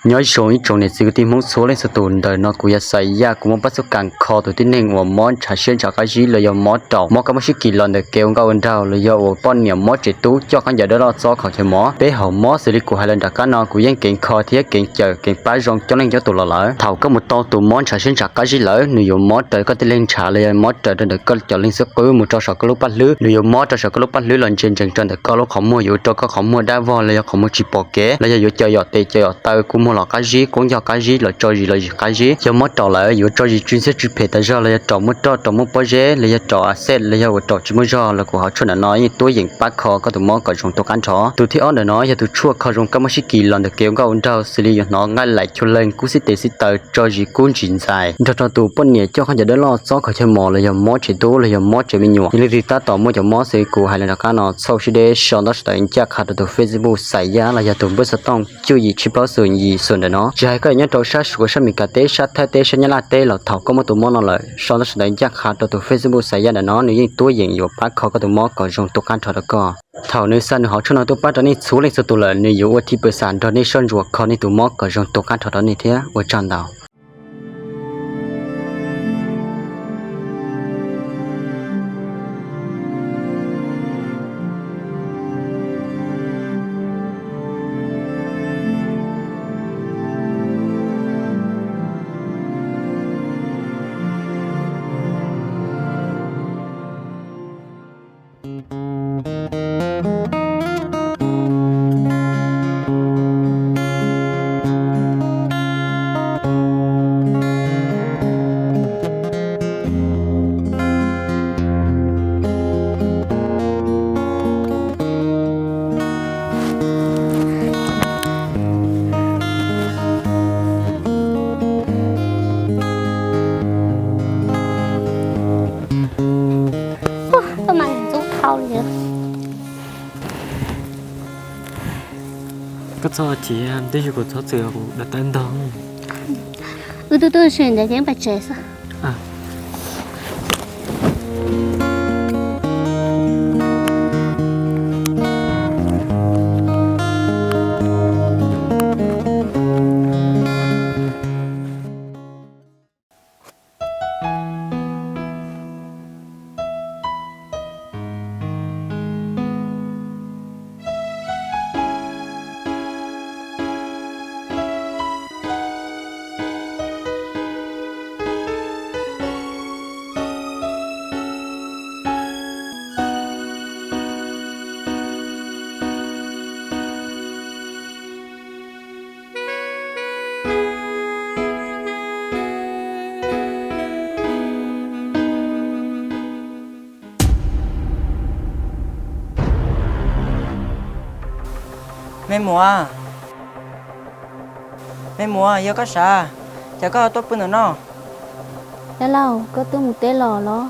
Nyob zoo ib tsoom niam txiv kwv tij Hmoob txhua leej txhua tus, ntawm no kuv yog Xais Yaj, kuv muaj pab txoj kas kho tus tib neeg uas mob ntshav siab ntshav qab zib los yog mob raum, mob kab mob sib kis los ntawm kev ua nkauj ua nraug, los yog uas poj niam mob tsev tub coj khaub ncaws dawb loj txob khaub chaw mov. Peb haum mob xws li kuv hais los nram qab no, kuv yeej keev kho thiab keev cawm keev pab zoo coob leej coob tus los lawm. Thaum koj mus tau tus mob ntshav siab ntshav qab zib lawm, nws yuav mob raws koj tib leeg ntshav los yog mob raws rau ntawm koj cov leeg xub qwb mus rau saum koj lub paj hlwb, nws yuav mob rau saum koj lub paj hlwb los ntsia ntsees rau ntawm koj lub qhov muag, yuav ua rau koj qhov muag dab vog los yog qhov muag tsis pom kev, los yog yuav cov yom tes cov yom taw, kua muag los qab zib, kua ncauj qab zib, los tso zis los zis qab zib. Yog mob raum lawm yuav tso zis tsw ntxhiab tsw phem tas zog, los yog raum muaj roj, raum muaj pob zeb, los yog raum a xej, los yog uas raum tsis muaj zog los kuv ho tshuaj ntawm no yeej tuab yeem pab kho koj tus mob kom zoo tu qab nrho. Tus thib ob ntawm no yog tus tshuaj kho zoo kab mob sib kis los ntawm kev ua nkauj ua nraug, xws li yuav hnov nqaij laim chua leeg, kub xib tes xib taw, tso zis kub ntsis ntxais, nrog rau tus poj niam coj khaub ncaws dawb loj txob khaub chaw mos, los yog mob tsev tub, los yog mob tsev me nyuam. Yog li tig tab tom muaj cov mob xws li kuv hais los nram qab no, txhob siab deb sau ntaub sau ntawv ncaj qha rau tus Facebook Xais Yaj los yog tus npawb xov tooj cuaj yim tsib plaub xoom yim xoom ntawm no. Tsis hais koj yuav nyob rau sab Suav, sab Meskas teb, sab Thaib teb, sab Nyab Laj teb los thaum koj muaj tus mob no lawm, sau ntaub sau ntawv ncaj qha rau tus Facebook Xais Yaj ntawm no, nws yeej tuab yeem yuav pab kho koj tus mob kom zoo tu qab nrho rau koj. Thaum nws xa nws hov tshuaj no tuaj pab rau nej txhua leej txhua tus lawm, nws yuav ua thib pawg xam nrog nej soj ntsuam kho nej tus mob kom zoo tu qab nrho rau nej thiab. Ua tsaug ntau. Koj mas ntxub dhau li. Koj txhob chim, twb yog kuv txhob txwm, kuv dam tawv ntog. Wb tub tub se ntawd ces pais tsev xwb. Me muam, me muam, yog koj sav, cas koj tuaj pw ntawm no? Dab laug, koj twb mus teb los los?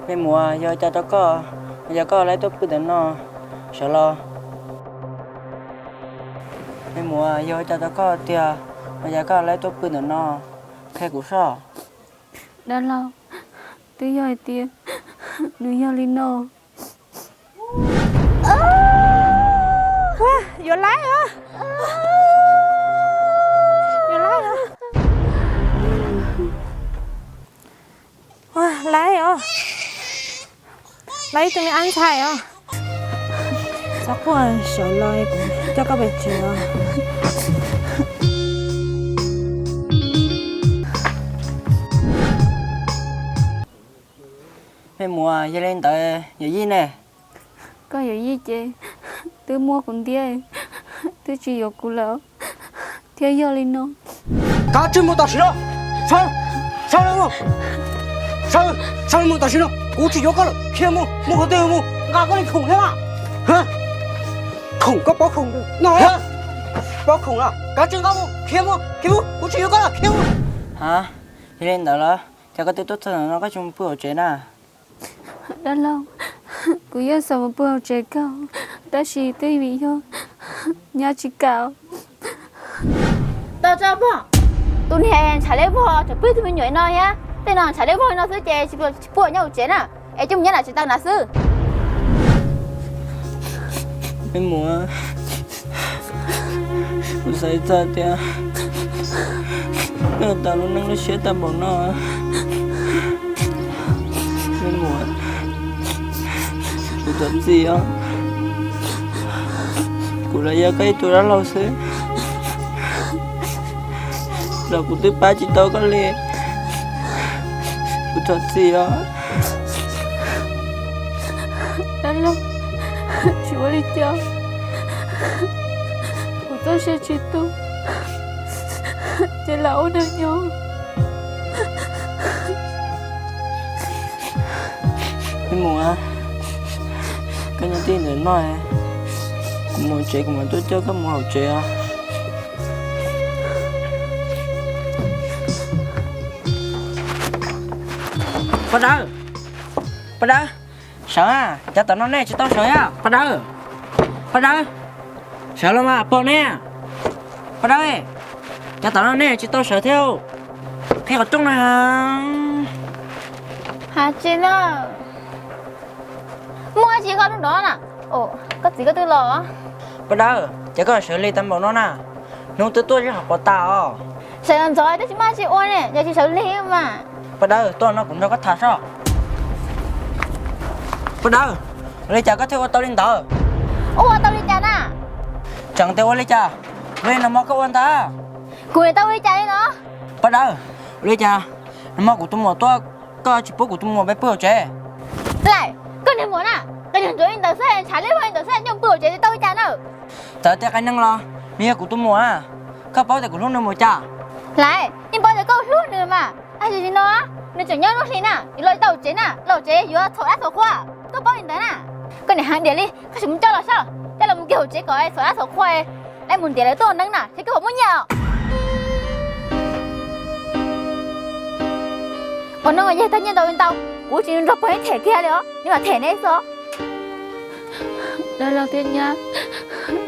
Me muam, yog cas rau koj, yog koj laib tuaj pw ntawm no, sawv los. Me muam, yog cas rau koj tiag, yog cas koj laib tuaj pw ntawm no, qhia kuv soj. Dab laug, twb yog hais tias nws yog li no. Yuav laib os, yuav laib os, laib os, laib ib tug me ab ntxhais os. Txhob quaj, sawv los kuv coj koj pem tsev os. Me muam, yog li ntawd yawm yij ne? Koj yawm yij ces twb muab kuv ntiab, twb tsis yuav kuv lawm, thiab yog li no. Kav tsij mus tam sim no, sawv, sawv, sawv mus tam sim no, kuv tsis yuav koj lawm, khiav mus, mus qhov twg mus, nqa koj li khoom thiab mas. Khoom, koj pov khoom no, pov khoom na, kav tsij nqa mus, khiav mus, khiav mus, kuv tsis yuav koj lawm, khiav mus. Ha, yog li ntawd los cas koj twb tuaj txog no koj tsis mus pw hauv tsev na? Dab laug, kuv yeej xav mus pw hauv tsev kawg, tab sis twb vim yog nyab tsis kam. Tau tso mog, tus niag ntshav liab vog tseem pw tus me nyuam no thiab, tej no ntshav liab vog li no xwb ces tsis pub nyob hauv tsev na, es coj mus nyob nram tsev taw nrad xwb. Me muam, kuv xav txog tias koj tau lub neej lub siab tag npaum no. Me muam, kuv thov txim os. Kuv los yog koj ib tug dab laug xwb, los kuv twb pab tsis tau koj li. Kuv thov txim os. Dab laug, tsis ua li cas, kuv txoj sia tsis tu, ces lam ua neeg nyob. Me muam, koj nyob tij ntawm no, kuv mus tsev kuv mam tuaj coj koj mus hauv tsev os. Paj Dawb, Paj Dawb, sawv, cov tom no nej tsis tau sawv thiab. Paj Dawb, Paj Dawb, sawv los mas pom ne. Paj Dawb, cov tom no nej tsis tau sawv thiab. Qhib qhov rooj na. Hais tsis na, muaj tsis koj lub nrov na. Koj txiv koj twb los. Paj Dawb, ces koj sawv li tag npaum no na, hnub twb tuaj zeb hauv paus tas os. Sawv ntxov twb tsis muaj tsis ua ne, yog tsis sawv lig mas. Paj Dawb, tuaj no kuv nrog koj tham soj. Paj Dawb, ua li cas koj thiaj ua tau li ntawd? Ua tau li cas na? Tseem tias ua li cas? Ua li nag hmo koj ua ntawd. Kuv niam tau ua li cas li no? Paj Dawb, ua li cas nag hmo kuv tus muam tuaj koj tsis pub kuv tus muam peb pw hauv tsev? Lawm, koj niag muam na, qee niag ntsuav li ntawd xwb, ntshav liab vog li ntawd xwb, coj pw hauv tsev tau li cas na? Txawm tias qee neeg los nws yog kuv tus muam, koj paub tias kuv hlub nws mus cas? Lawm, yeej paub tias koj hlub nws mas, tab sis li no nws tseem nyob lub hli na, yuav los tau hauv tsev na, los hauv tsev yuav txhaum dab txhaum qhua, koj paub li ntawd na. Koj niam heev diam li, koj sim mus coj los soj, coj los mus kiag hauv tsev kom txhaum dab txhaum qhua, lawv mus ntiav lawv tuaj neeb na thiab koj puas muaj nyiaj os. Ua neej yog tag nyiaj ntau li ntau, kuv tsis nrog pog neb them kiag li os, neb mam them neb xwb. Dab laug thiab nyab,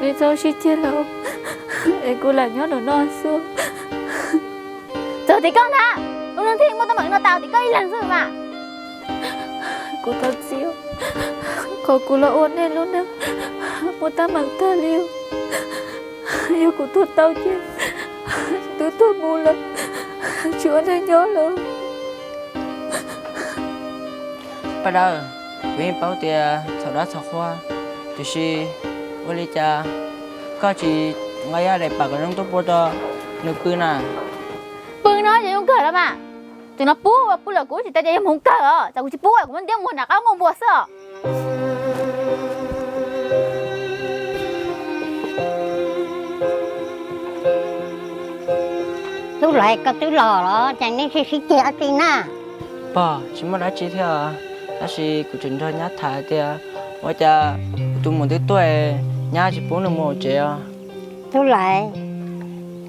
neb txhob sib ceg lawm, es kuv lam nyob nram no xwb. Txog tim koj ntag, lub neej thiaj muaj teeb meem no tas tim koj ib leeg xwb mas. Kuv thov txim, qhov kuv los ua nej lub neej muaj teeb meem tag li. Yog kuv tuag tau ces twb tuag mus lawm, tsis ua neeg nyob lawm. Paj Dawb, kuv yeej paub tias txhaum dab txhaum qhua, tiam sis ua li cas koj tsis nqa ib daim pam kom zoo tuaj pua rau nws pw na? Pw no ces zoo kawg los mas. Tus no pub pw los kuv tsis tas ces yog mus kawg os, tsam kuv tsis pub kuv muab ntiab muag nram qab nkuaj npua xwb os. Tub Lais, koj twb los los cas nej sib sib ceg ob tsi na? Pog, tsis muaj dab tsi thiab, tab sis kuv tseem nrog nyab tham tias ua cas kuv tus muam twb tuaj, nyab tsis pub nws mus hauv tsev os. Tub Lais,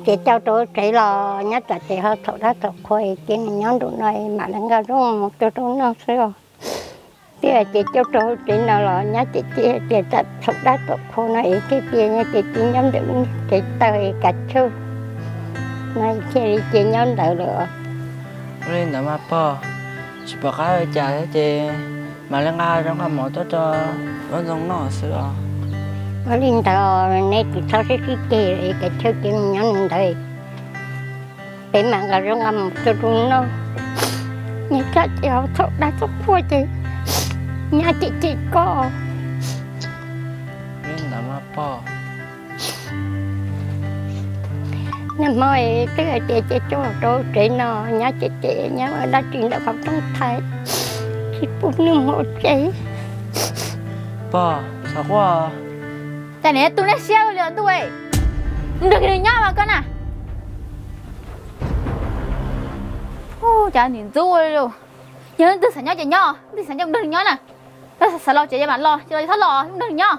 ces coj rau tsev los nyab tsam ces ho txhaum dab txhaum qhua ces nws nyob nraum no mam li nqa zoo mus rau rau noj xwb os. Twb hais tias coj rau hauv tsev no los nyab cem cem tias tsam txhaum dab txhaum qhua no es thiaj tias nyab cem cem nyob ntawm tsev taw es kav tsawj no thiaj li cia nyob ntawd lawm. Ua li ntawd mas pog, tsis pom qab ua cas thiab ces mam li nqa zaub nqa mov tuaj rau Vaj Ntxoo noj xwb os. Ua li ntawd nej tsis txhob sib sib ceg es kav tsawj ces nws nyob nws ntawd. Peb mam nqa zaub nqa mov tuaj rau noj. Nyab tsam ces ho txhaum dab txhaum qhua ces nyab cem cem koj. Li ntawd mas pog. Nag hmo twb hais tias cia coj rau tsev no, nyab cem cem nyab ua dab tsi ntawm qhov rooj thaiv, tsis pub nws mus ua tsev. Pog, xav quaj. Cas niam tu nej siab ua li os ntuj, nrog kiag nws nyob mas koj na. Ua cas nim ntxub ua li, yog leej twg xav nyob ces nyob, leej twg xav nyob nrog nws nyob na. Xav los tsev ces mam los, tsis los ces txhob los, nrog nws nyob.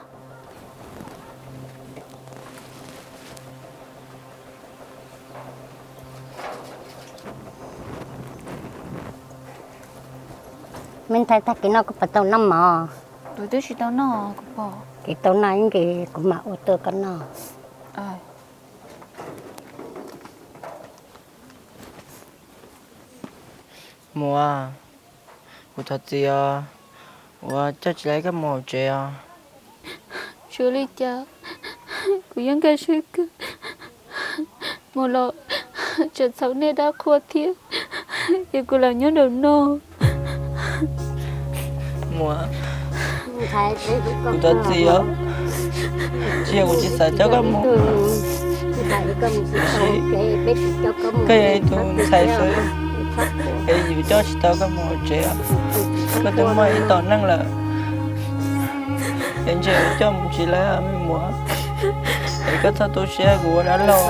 Me ntxhais, tag kis no koj puas tau noj mov? Kuv twb tsis tau noj kuv pog. Tsis tau noj ib ntsis kuv mam ua tuaj koj noj. Muam, kuv thov txim os, uas coj tsis tau koj mus hauv tsev os. Tsuas li cas kuv yeej nkag siab kawg. Mus los tseem txhaum nej dab qhuas thiab, ces kuv lam nyob nraum no. Muam, kuv thov txim os, tsis yog kuv tsis xav coj koj mus, koj yog ib tug ntxhais xwb, es yus coj tsis tau koj mus tsev. Koj twb muaj ib tom neej lawm, es ntshe coj mus tsis lawv me muam, es koj txhob tu siab kuv ua dab laug.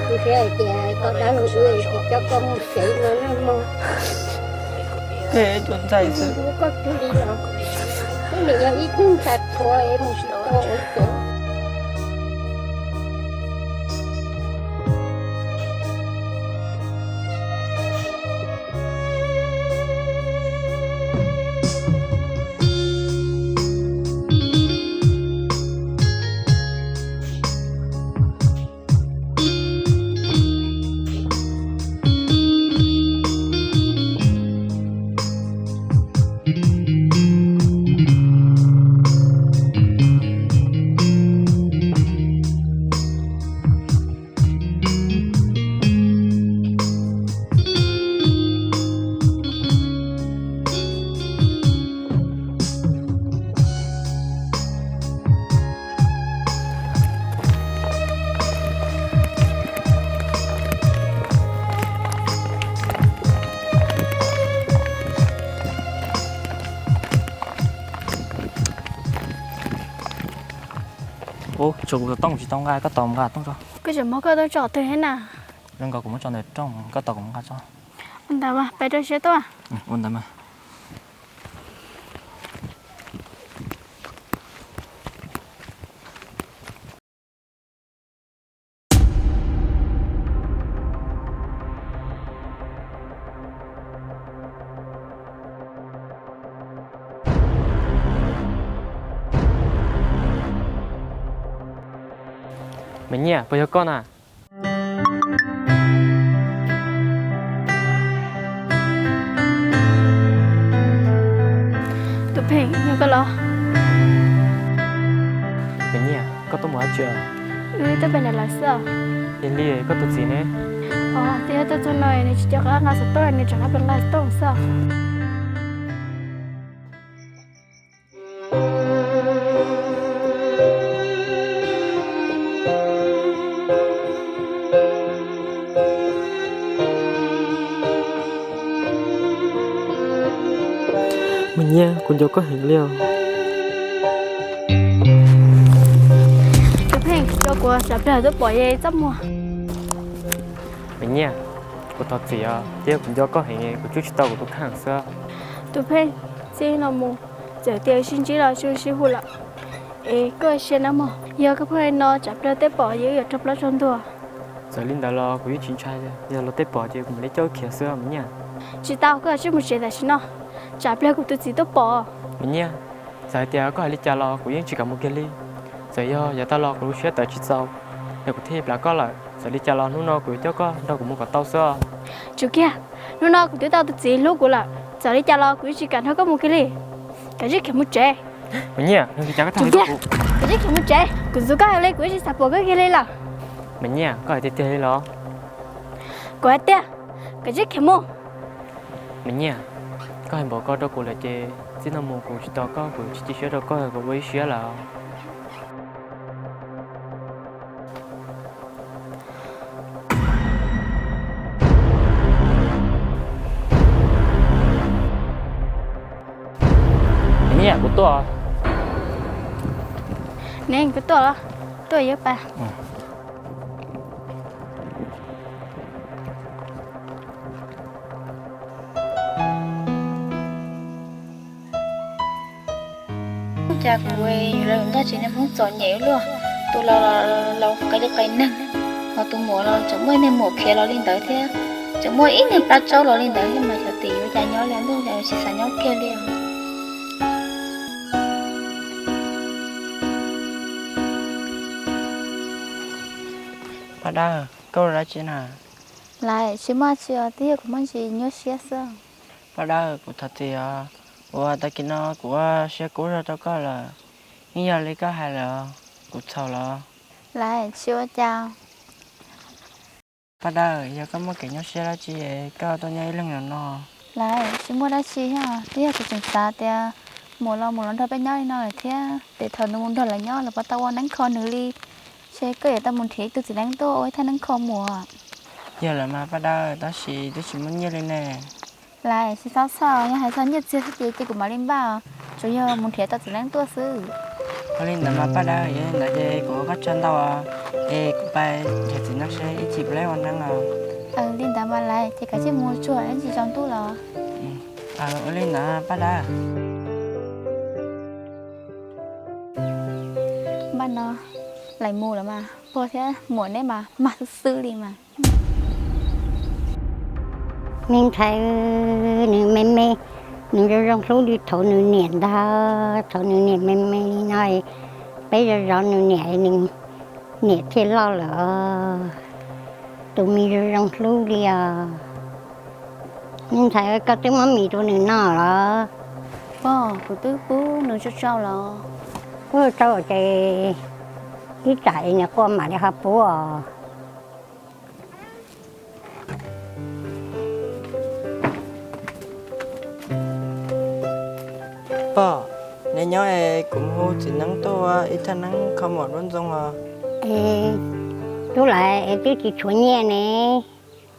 Kuv siab hais tias koj dab laug tsis coj koj mus tsev no nawb mog. Koj yog ib tug ntxhais xwb, koj tus li los, koj nim yog ib tug ntxhais qhuav es mus tsis tau ua tsev. Ub, tshuav kuv tus tooj tsis tau nqa, koj tos mus nqa tooj tso. Koj tseem muab koj tooj tso twg thiab na? Zoo nkaus kuv muab tso ntawm rooj, koj tos kuv mus nqa tso. Ua ntawd mas peb rau siab tuaj. Ua ntawd mas. Me Nyiaj, puas yog koj na? Tus Pheej, yog koj los? Me Nyiaj, koj tuaj mus dab tsi? Wb tuaj pem lawv xwb os. Yog li koj tus txiv ne? Os, twb yog tuaj txog no nws tsis nco qab nqa xov tooj, nws rov qab pem nqa xov tooj xwb os. Me Nyiaj, kuv nco koj heev li os. Tus Pheej, tso kuv tsam pliag twb pom ye txaj muag. Me Nyiaj, kuv thov txim os, twb yog kuv nco koj heev kuv coj tsis tau kuv tus kheej xwb. Tus Pheej, txij no mus txawm tias sib ntsib los tsis sib hu lawm, es koj sia na mog, yog koj pheej li no tsam pliag tej pom ces wb yuav raug plab raug ntuag. Txawm li ntawd los kuv yeej tsis ntshai, yog luag tej pom ces kuv mam li coj wb khiav xwb Me Nyiaj. Tsis tau, koj kav tsij mus tsev tam sim no, tsam pliag kuv tus txiv tuaj pom. Me Nyiaj, txawm hais tias koj hais li cas los kuv yeej tsis kam mus kiag li. Txawm yog yav tag los kuv lub siab tawv tsis txaus, yog kuv thiaj plam koj lawm, txawm li cas los hnub no kuv yuav coj koj nrog kuv mus kom tau xwb. Tsum kiag, hnub no kuv twb tau tus txiv hlub kuv lawm, txawm li cas los kuv yeej tsis kam nrog koj mus kiag li. Kav tsij khiav mus tsev. Me Nyiaj, kav tsij khiav mus tsev, kuv ntxub koj heev li kuv yeej tsis xav pom koj kiag li lawm. Me Nyiaj, koj hais tiag tiag li los? Kuv hais tiag, kav tsij khiav mus. Me Nyiaj, koj hais npaum ko rau kuv lawm ces txij no mus kuv tsis tos koj, kuv tsis cia siab rau koj, kuv ua ib siab lawm. Me Nyiaj, kuv tuaj. Ne, koj tuaj los? Tuaj yog pas. Cas kuv yuav los nyob tsev neeg Hmoob txom nyem luaj, tus laus los laus qee li qee neeg, ho tus muam los tseem muaj ib niag muam khiav los li ntawd thiab, tseem muaj ib niag plab tsaub los li ntawd thiab mas xyov tim yuav cas nyob li ntuj, cas yuav tsis xav nyob kiag li. Paj Dab, koj ua dab tsi na? Laiv, tsis muaj tsi os, twb yog kuv muaj ntsis nyuaj siab xwb. Paj Dawb, kuv thov txim os, uas tag kis no kuv ua siab kub zog rau koj lawm. Yeej yog li koj hais lawm, kuv txhaum los. Laiv, tsis ua cas. Paj Dawb, yog koj muaj kev nyuaj siab dab tsi es koj tuaj nyob ib leeg no no? Laiv, tsis muaj dab tsi os, twb yog kuv tseem xav tias Muam los mus los nrog peb nyob li no lawm thiab, ces thaum nws mus nrog lawv nyob lawv puas tau ua neeb kho nws li, ces koj yuav tau mus nrhiav ib tug txiv neeb tuaj ua ib thaj neeb kho Muam. Yog lawm mas Paj Dawb, tab sis twb tsis muaj nyiaj li ne. Laiv, tsis txhob txhawj, yog hais txog nyiaj txiag xwb ces cia kuv mam li npaj, tsuas yog mus nrhiav tau txiv neeb tuaj xwb. Ua li ntawd mas Paj Dawb, yog li ntawd ces kuv ua koj tsaug ntau, es kuv pais nrhiav txiv neeb seb ib chim puas laib ua neeb os. Li ntawd mas Laiv, ces kav tsij mus tsuag ib ntsis tsaus ntuj los. Ua li ntawd Paj Dawb. Npaj no, Laiv mus lawm mas, pog thiab Muam neb mas mag xwb xwb li mas. Me ntxhais, nws me me, nws zoo zoo hlub li thaum nws niam ntag, thaum nws niam me me li no, peb zov zov nws niam, nws niam thiaj loj lawm. Tus me zoo zoo hlub li os. Me ntxhais, koj twb muab mis rau nws noj los? Pog, kuv twb pub nws tsau tsau los. Pub tsau ces ib tsam es nws quaj mam li ho pub os. Pog, neb nyob es kuv mus hu txiv neeb tuaj ua ib thaj neeb kho Muam duab ntxoo os. Es Tub Laiv, es twb tsis tshuav nyiaj ne.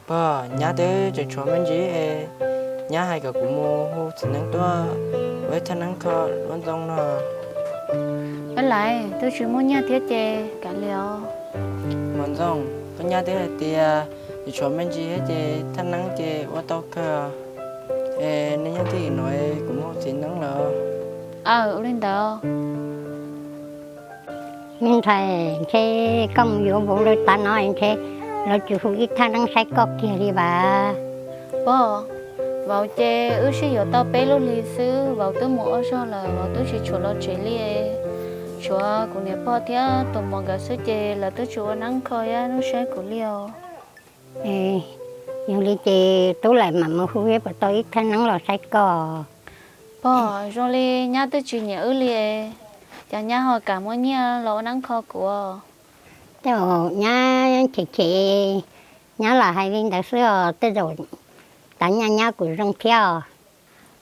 Pog, nyab twb tseem tshuav me ntsis es nyab hais kom kuv mus hu txiv neeb tuaj ua ib thaj neeb kho duab ntxoo no. Paj Laiv, twb tsis muaj nyiaj thiab ces kav liam os. Muam ntxoo, koj nyab twb hais tias tseem tshuav me ntsis thiab ces thaj neeb ces ua tau kawg. Es nej nyob twj ywm no, kuv mus hu txiv neeb lawm. Aw, ua li ntawd. Me ntxhais, ntshe koj mus yuav vauv lawv tas no ntshe lawv tsis hu ib thaj neeb saib koj kiag li vas. Pog, vauv ces wb sib yuav tau peb lub hlis xwb, vauv twb mus ua zog lawm, vauv twb tsis tshua los tsev li. Tshuav kuv niam pog thiab tus muam nkawd xwb ces lawv twb tsis ua neeb kho thiab saib kuv li os. Yog li ces Tub Laiv mam mus hu thiab puas tau ib thaj neeb los saib koj. Pog, zoo li nyab twb tsis nyiam wb li, cas nyab ho kam muab nyiaj los ua neeb kho kuv? Tej zaum nyab chem chem, nyab lam hais li ntawd xwb os, tej zaum tas nyaj nyab kuv zoo thiab os.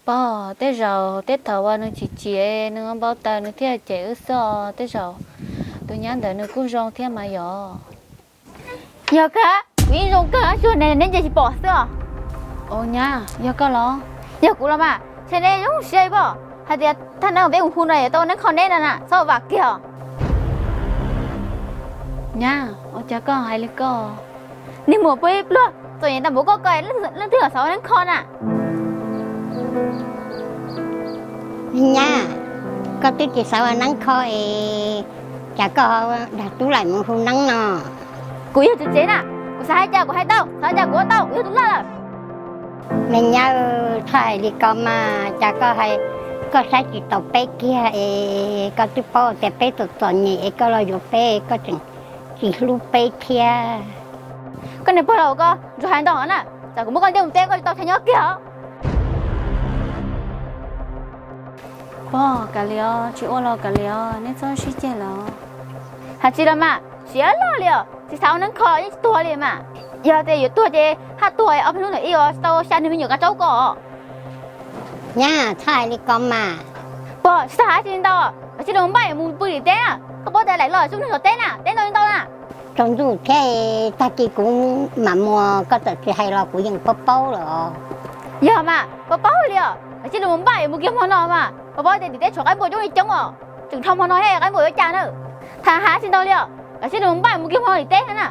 Pog, tej zaum tej thaum uas nws chim chim nws ua npau taws nws thiaj cem wb xwb os, tej zaum tus nyab ntawd nws kuj zoo thiab mas yog. Yog kawg, kuv yeej zoo kawg, tsuas neb nce tsis pom xwb os. Ua nyab, yog koj los? Yog kuv los mas, ntshe neb zoo siab ib pob hais tias thaj neeb uas peb mus hu no yuav tau ua neeb kho neb no na, txhob vam kiag os. Nyab, ua cas koj hais li ko? Niag muam pw ib pluag txom nyem tau npaum koj ko, leej twg xav ua neeb kho na? Nyab, koj twb tsis xav ua neeb kho es cas koj ho dag Tub Laiv mus hu neeb no? Kuv yog tus tsev na, kuv xav hais cas kuv hais tau, xav hais cas kuv ua tau, kuv yog tus loj lawm. Me nyab, txhob hais li ko mas, cas koj hais, koj saib tsis taus peb kiag es koj twb paub tias peb txom txom nyem es koj los yuav peb, koj tseem tsis hlub peb thiab. Koj niag pog laus ko, ntsuag hais ntau na, tsam kuv muab koj ntiab mus teb koj tsis tau chaw nyob kiag os. Pog, kav liam os, tsis ua los kav liam os, neb txhob sib ceg los. Hais tsis los mas, siav loj li os, tsis xav ua neeb kho yeej tsis tuag li mas. Yog tias yuav tuag ces haj tuag ob peb hnub ntawm ib os, tsis tau xya niag me nyuam kav tsaub ko. Nyab, txhob hais li ko mas. Pog, tsis tau hais tsis ntau, kav tsij los npaj mus pw tim teb na, koj paub tias laim los tsis muaj neeg tom teb na, teb ntau li ntau na. Tsaus ntuj thiab, tag kis kuv mam mus, koj txawm tsis hais los kuv yeej paub paub lawm. Yog mas, paub paub li os, kav tsij los npaj mus kiag hmo no mas, koj paub tias tim teb tshuav qaib npua coob li coob os, tseem dhau hmo no thiab qaib npua yuav cas na. Tham hais tsis ntau li os, kav tsij los npaj mus kiag hmo no tim teb na.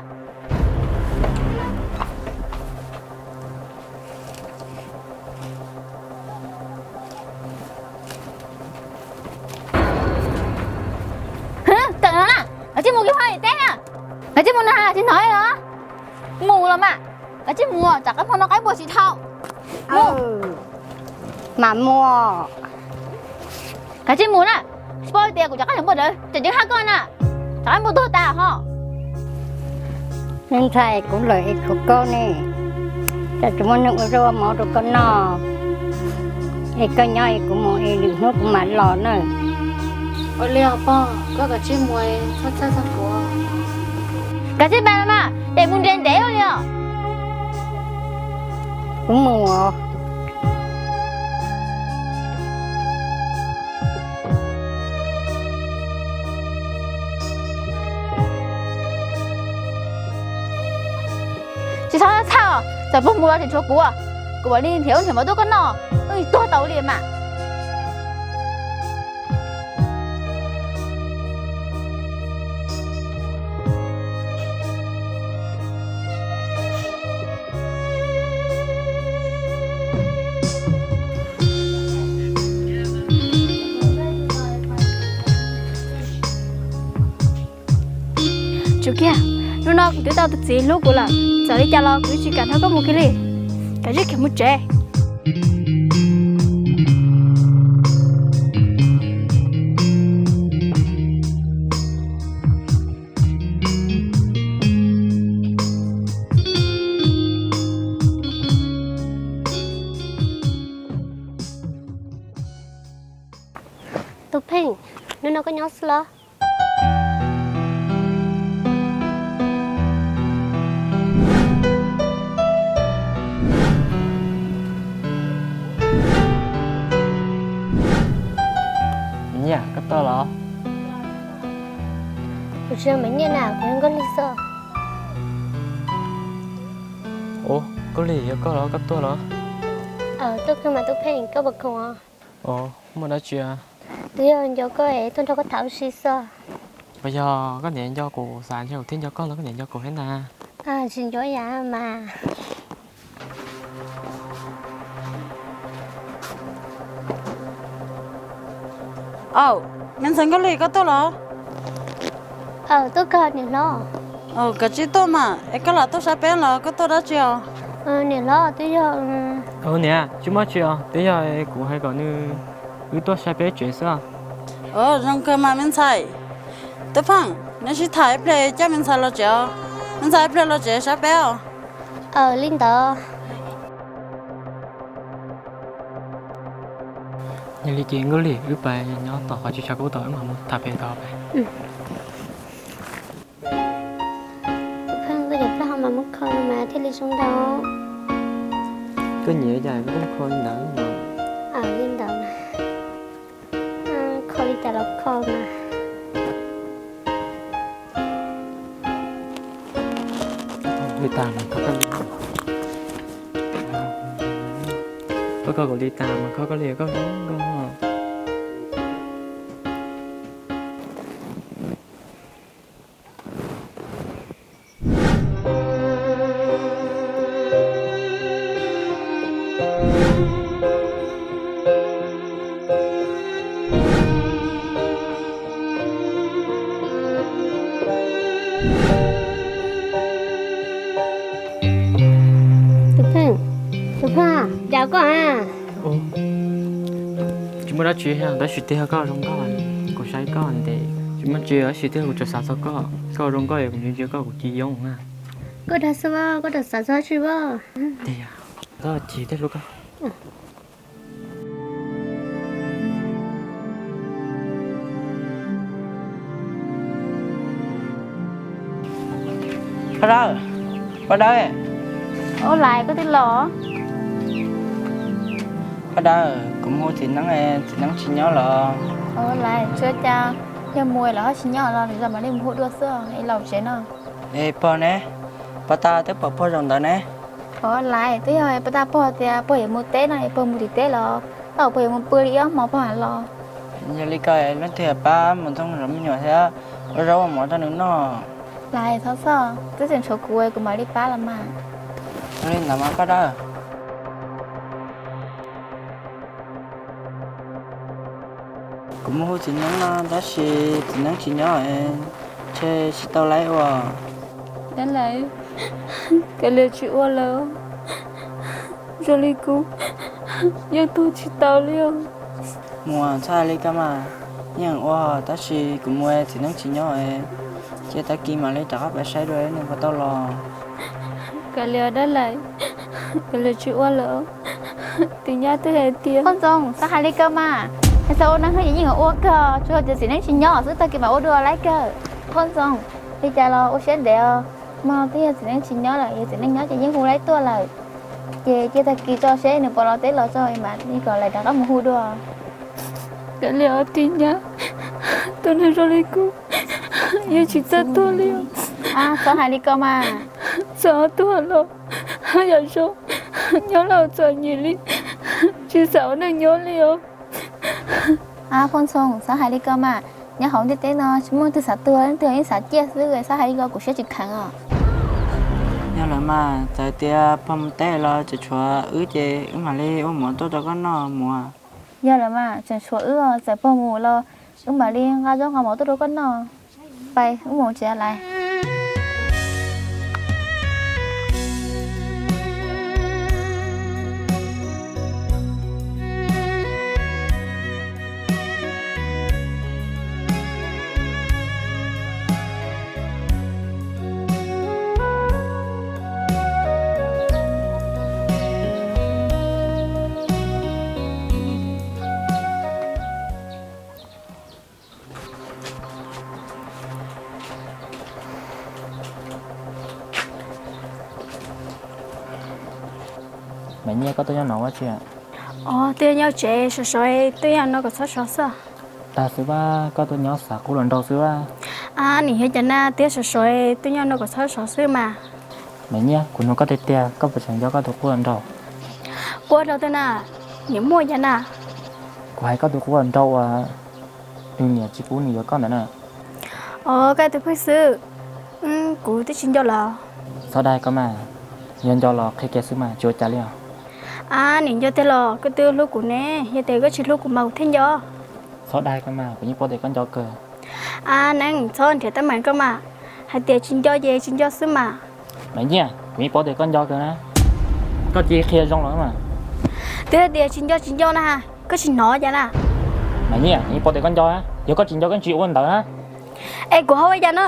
Tawm no na, kav tsij mus kiag hmo tim teb na. Kav tsij mus na, tsis hnov los? Mus los mas, kav tsij mus, tsam qaib hmo no qaib npua tsis dhau. Mus. Mam mus. Kav tsij mus na, tsis paub tias kuv cov qaib npua ntawd tseem ceev hab koj na, tsam qaib npua tuag tas ho. Me ntxhais, kuv lawm es kuv koj ne. Tsam tsis muaj neeg ua zaub ua mov rau koj noj, es koj nyob es kuv mus es lwm hnub kuv mam los na. Ua li os pog, koj kav tsij mus, txhob txhawj txog kuv. Kav tsij mus los mas, ces mus ntev ntev li os. Kuv mus os. Tsis txhob txhawj, txawm pog mus los tseem tshuav kuv, kuv mam li nrhiav ub nrhiav mov tuaj koj noj, wb tuag tau li mas. Tsum kiag, hnub no kuv twb tau tus txiv hlub kuv lawm, txawm li cas los kuv tsis kam nrog koj mus kiag li. Kav tsij khiav mus tsev. Tub Pheej, hnub no koj nyob xwb los? Nyiaj, koj tuaj los? Kuv tsis yog Maiv Nyiaj na, kuv yog Nkauj Lig xwb. Ua, Nkauj Lig, yog koj los, koj tuaj los? Tuaj kawg mas Tub Pheej, koj puas khoom os? Muaj dab tsi? Twb yog nco koj es tuaj nrog koj tham ua si xwb. Puas yog koj niam nco kuv, xav ntshe kuv thiaj nco koj los koj niam nco kuv thiab ntag. Tsis nco yam mas. Aw, me ntxhais Nkauj Lig, koj tuaj los? Aw, tuaj kawg niam hlob. Kav tsij tuaj mas, es koj lam tuaj saib peb los koj tuaj dab tsi os? Niam hlob, twb yog... Niam, tsis muaj tsi os, twb yog kuv hais kom nws, wb tuaj saib peb tsev xwb. Zoo kawg mas me ntxhais. Tub Pheej, neb sib tham ib pliag coj me ntxhais los tsev os. Me ntxhais ib pliag los tsev saib peb os. Aw, li ntawd. Yog li ces Nkauj Lig, wb pais nyob tom qhov tsis tshav kub tom wb mam mus tham pem tod pais. Koj cov plaub hau mas muab kho no mas thiaj li zoo nkauj. Koj nyiam cas koj muab kho li ntawd. Li ntawd mas kho li cas los kho mas. Li tas mas kho koj li. Koj kho kuv li tas mas kho koj li koj zoo nkauj. Tus Pheej, tus Pheej, cas koj a? Tsis muaj dab tsi, tab sis twb yog koj zoo nkauj, kuv saib koj ntev tsis muaj tsi, tab sis twb yog kuv tseem xav txog koj, koj zoo nkauj es kuv ntsia ntsia koj kuv cia li yoo na. Koj dag xwb, koj tseem xav txog dab tsi as? Tiag, koj cia li hlub koj. Paj Dawb, Paj Dawb. Ua li koj twb los? Paj Dawb, kuv mus hu txiv neeb, txiv neeb tsis nyob los? Ua li tsuav cas, yog mus los ho tsis nyob los, nws mam li mus hu dua xwb, es los tsev no. Es pog ne, pog tas twb pom pog zaum ntawd ne. Ua li twb yog pog tas pog tias pog yuav mus teb no es pog mus tim teb los, tau pog yuav mus pw li ob hmo pog mam los. Yog li koj leej twg pab mus thooj zov me nyuam thiab ua zaub ua mov rau nws noj? Lais, txhob txhawj, twb tseem tshuav kuv, kuv mam li pab los mas. Ua li ntawd mas Paj Dawb. Kuv mus hu txiv neeb no tab sis txiv neeb tsis nyob, ntshe tsis tau laiv ua. Dab Lais, kav liam tsis ua lawm, zoo li kuv yeej tuag tsis tau li os. Mus txhob hais li ko mas, yeej ua tab sis kuv mus txiv neeb tsis nyob, cia tag kis mam li rov qab pais saib dua nws puas tau los. Kav liam Dab Lais, Kav liam tsis ua lawm, tus nyab twb hais tias. Poj Ntxoog, txhob hais li ko mas, yog txawm ua neej ces yeej yuav ua kawg, tsuas yog tias txiv neej tsis nyob xwb, tag kis mam ua dua lawm kawg. Poj Ntxoog, li cas los ua siab ntev os, hmo no twb yog txiv neej tsis nyob lawm, yog txiv neej nyob ces yeej hu lawv tuaj lawm. Ces cia tag kis tso seb nws puas los teb los tso mas li kom lawv rov qab mus hu dua. Kav liam os tus nyab, tus neeg zoo li kuv yeej tsis txawj tuag li. Txhob hais li ko mas, txawm tuag los yam zoo, nyob los txom nyem li, tsis xav ua neej nyob li os. Poj Ntxoog, txhob hais li ko mas, nyob hauv ntiaj teb no tsis muaj leej twg xav tuag, leej twg yeej xav ciaj xwb, txhob hais li ko kuv siab tsis kheev os. Yog lawm mas, txawm tias pog mus teb los tseem tshuav wb ces wb mam li ua mov tuaj rau koj noj mus. Yog lawm mas, tseem tshuav wb os, txawm pog mus los wb mam li nqa zaub nqa mov tuaj rau koj noj. Pais wb mus tsev lawm. Maiv Nyiaj, koj tuaj nyob no ua dab tsi? Os, twb nyob tsev sov sov, twb yog no kom txhob sov xwb. Tag xwb, koj tuaj nyob xav qub hluas nraug xwb. Ab, nim yog cas na, twb sov sov, twb nyob no kom txhob sov xwb mas. Maiv Nyiaj, kuv nug koj tiag tiag, koj puas tseem nco koj tus qub hluas nraug? Qub hluas nraug twg na? Nim muaj cas na? Kuv hais koj tus qub hluas nraug uas nws niam tsis pub nws yuav koj ntawd na. Os, koj tus pheej xwb, kuv twb tsis nco lawm. Txhob dag koj mas, yog nco los qhia kiag xwb mas tsis ua cas li os. Ab, nim nco tiag los koj twb hlub kuv ne, yog tias koj tsis hlub kuv mas kuv thiaj nco. Txhob dag koj mas, kuv yeej paub tias koj nco kawg. Ab, neeb, txhob nrhiav teeb meem koj mas, hais tias tsis nco ces tsis nco xwb mas. Maiv Nyiaj, kuv yeej paub tias koj nco kawg na, koj cia li qhia zoo los mas. Twb hais tias tsis nco tsis nco na, koj tsis hnov cas na? Maiv Nyiaj, kuv yeej paub tias koj nco na, yog koj tsis nco koj tsis ua ntawd na. Es kuv ho ua cas na?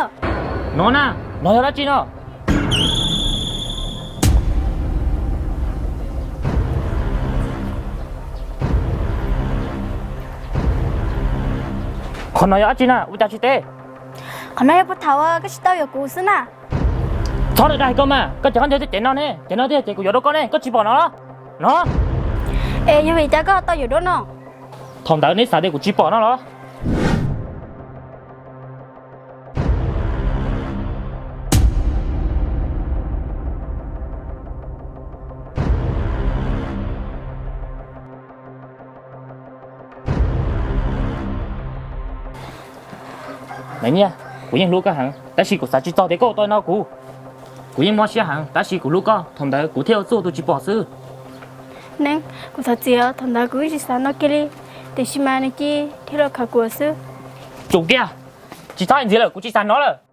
No na, no yog dab tsi no? Qhov no yog dab tsi na, ua cas tsis teb? Qhov no yog puag thaum koj tsis tau yuav kuv xwb na. Txhob dag koj mas, koj ces koj nco tej cev no ne, cev no thiaj ces kuv yuav dua koj ne, koj tsis pom no los? No. Es yog vim cas koj tau yuav dua no? Thaum ntawd neb xav tias kuv tsis pom no los? Maiv Nyiaj, kuv yeej hlub koj heev, tab sis kuv xav tsis txog tias koj ua tau no kuv. Kuv yeej mob siab heev, tab sis kuv hlub koj, thaum ntawd kuv thiaj ua txuj tus tsis pom xwb. Neeb, kuv thov txim, thaum ntawd kuv yeej tsis xav no kiag li, tiam sis mas nws cia li los khawm kuv xwb. Tsum kiag, tsis txhob hais ntxiv lawm, kuv tsis xav hnov lawm.